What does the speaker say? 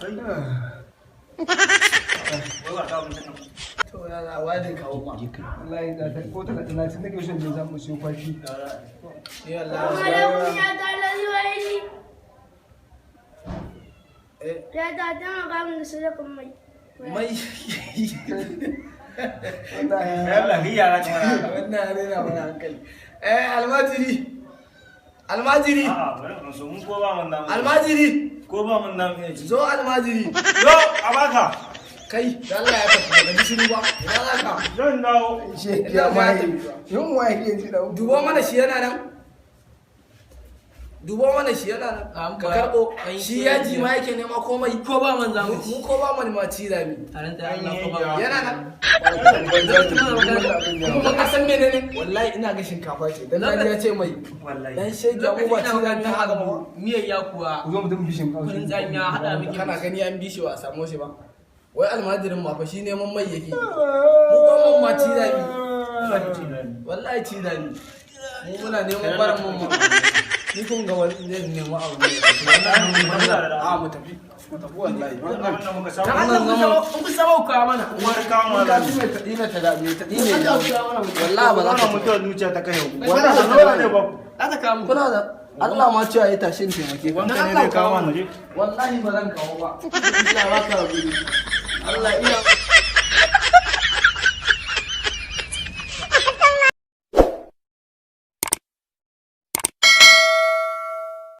Wai ba ka abincin nan. To ya za wa zai kawo ma? Wallahi da ta ko 30 nake son je zamu siyo kwafi. Ni wallahi. Alaikum ya ta lalli. Eh. Ya ta taimaka min da sadakan mai. Mai. Wallahi. Allah ki yara ta mana. Wannan ya rena mana hankali. Eh, almajiri. Almajiri. A'a, bari in so mun ko ba mun namu. Almajiri. Ko ba mun namu ne ci. Zo, almajiri. Zo a baka. Kai, da Allah ya tafi daga ji shiru ba. Ina za ka? Zan dawo. Shi ya mai. Yunwa yake ji da. Dubo mana shi yana nan. Dubo mana shi yana nan. An Ka ba- karɓo. an yi Shi yaji ma yake nema komai. Ko ba man zamu Mu ci. ko ba mu ma ci zami. A ran ta Allah ko ba man. Yana nan. Kuma ka san menene? Wallahi ina ga shinkafa ce. Dan naji ya ce mai. Wallahi. Dan shege mu ba ci zami haka ba. Miyar ya kuwa. Ku zo mu tafi bishin kawo. Kun tsamiya haɗa miki. Kana gani an bi shi ba a samu shi ba. Wai almajirin ma fa shi neman mai yake. Mu ba man ma ci zami. Wallahi ci zami. Mu muna neman barin mun ma. Ni kun ga wani zai nemi abu ne. A mu tafi. Mu tafi wallahi. Wannan muka samu. Dan Allah in ku saba ku kawo mana. Uwar kawo Ka mana. ci mai taɗi na tada mai taɗi ne Allah ya. ku kawo mana. Wallahi ba za Wannan ka mutuwar zuciya ta kai ku. Wannan Wannan ne ba. Za ta kawo mu. Kuna da Allah ma cewa ya tashi in taimake ka. Wanka ne zai kawo mana je. Wallahi ba zan kawo ba. Allah ba ka hakuri. Allah iya.